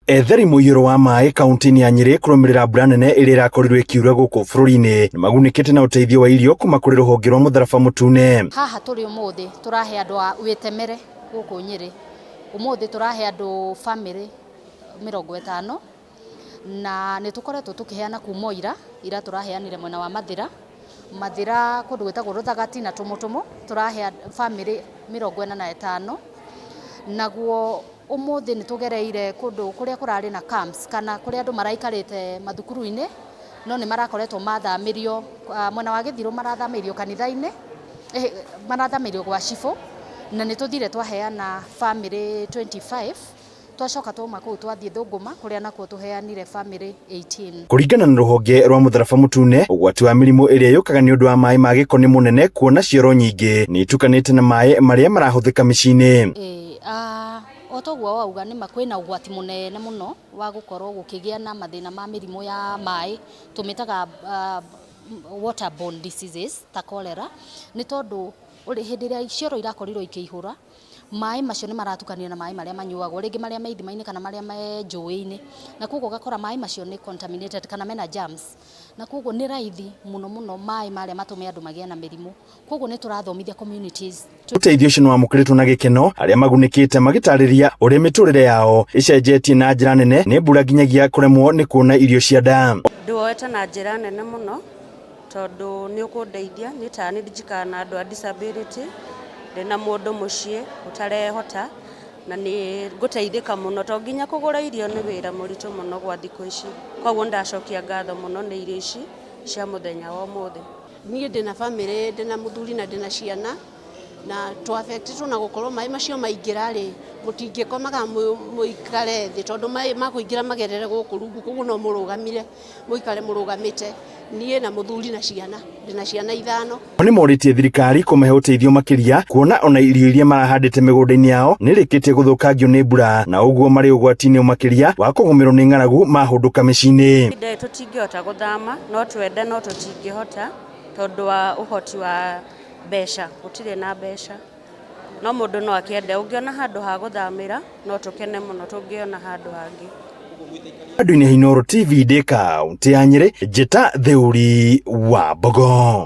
Ethari mũiyũro wa maĩ kaunti-inĩ ya Nyĩrĩ kũrũmĩrĩra mbura nene ĩrĩa ĩrakorirwo ĩkiura gũkũ bũrũri-inĩ nĩmagunĩkĩte na ũteithio wa irio kuma kũrĩ rũhonge rwa mũtharaba mũtune. Haha tũrĩ ũmũthĩ tũrahe andũ a wĩtemere gũkũ Nyĩrĩ. Ũmũthĩ tũrahe andũ bamĩrĩ 50 na nĩ tũkoretwo tũkĩheana kuma o ira, ira tũraheanire mwena wa Mathĩra, Mathĩra kũndũ gwĩtagwo Rũthagati na Tũmũtũmũ, tũrahe bamĩrĩ 45. Naguo ũmũthĩ nĩ tũgereire kũndũ kũrĩa kũrarĩ na camps kana kũrĩa andũ maraikarĩte mathukuru-inĩ, no nĩ marakoretwo mathamĩrio, mwena wa Gĩthirũ marathamĩirio kanitha-inĩ, marathamĩirio gwa cibũ, na nĩ tũthire twaheana bamĩrĩ 25, twacoka twauma kũu twathiĩ Thũngũma kũrĩa nakuo tũheanire bamĩrĩ 18. Kũringana na rũhonge rwa mũtharaba mũtune, ũgwati wa mĩrimũ ĩrĩa yũkaga nĩ ũndũ wa maĩ ma gĩko nĩ mũnene kuona cioro nyingĩ nĩ itukanĩte na maĩ marĩa marahũthĩka mĩciĩ-inĩ. O toguo wauga nĩma kwĩna ũgwati mũnene mũno wa gũkorwo gũkĩgĩa na mathĩna ma mĩrimũ ya maĩ, tũmĩtaga waterborne diseases ta cholera, nĩ tondũ hĩndĩ ĩrĩa cioro irakorirwo ikĩihũra, maĩ macio nĩ maratukanio na maĩ marĩa manyuagwo, rĩngĩ marĩa me ithima-inĩ kana marĩa me njũĩ-inĩ, na koguo ũgakora maĩ macio nĩ contaminated kana mena germs, na koguo nĩ raithi mũno mũno maĩ marĩa matũme andũ magĩe na mĩrimũ, koguo nĩ tũrathomithia communities. Ũteithio ũcio nĩwamũkĩrĩtwo na gĩkeno, arĩa magunĩkĩte magĩtarĩria ũrĩa mĩtũrĩre yao ĩcenjetie na njĩra nene nĩ mbura nginyagia kũremwo nĩ kuona irio cia nda. Ndĩwoete na njĩra nene mũno tondũ nĩ ũkũndeithia niĩ ta niĩ njikaraga na andũ a disability, ndĩna mũndũ mũciĩ ũtarehota na nĩ ngũteithĩka mũno to nginya kũgũra irio nĩ wĩra mũritũ mũno gwa thikũ ici, koguo nĩ ndacokia ngatho mũno nĩ irio ici cia mũthenya wa ũmũthĩ. Niĩ ndĩna bamĩrĩ, ndĩna mũthuri na ndĩna ciana, na tũ affect na gũkorwo maĩ macio maingĩra rĩ, mũtingĩkoma kana mũikare thĩ tondũ maĩ makũingĩra magerere gũkũ rungu, koguo no mũrũgamire, mũikare mũrũgamĩte, niĩ na mũthuri na ciana, ndĩna ciana ithano. Nĩ morĩtie thirikari kũmahe ũteithio makĩria kuona ona irio iria marahandĩte mĩgũnda-inĩ yao nĩrĩkĩtie gũthũkangio nĩ mbura na ũguo marĩ ũgwati-inĩ makĩria wa kũgũmĩrwo nĩ ng'aragu mahũndũka mĩciĩ-inĩ. Ihinda rĩrĩ tũtingĩhota gũthama, no twende no tũtingĩhota tondũ wa ũhoti wa mbeca, gũtirĩ na mbeca. No mũndũ no akĩende, ũngĩona handũ ha gũthamĩra no tũkene mũno tũngĩona handũ hangĩ. Andũ-inĩ Inooro TV ndĩ kaũntĩ ya Nyĩrĩ, njĩta Theuri wa Mbogo.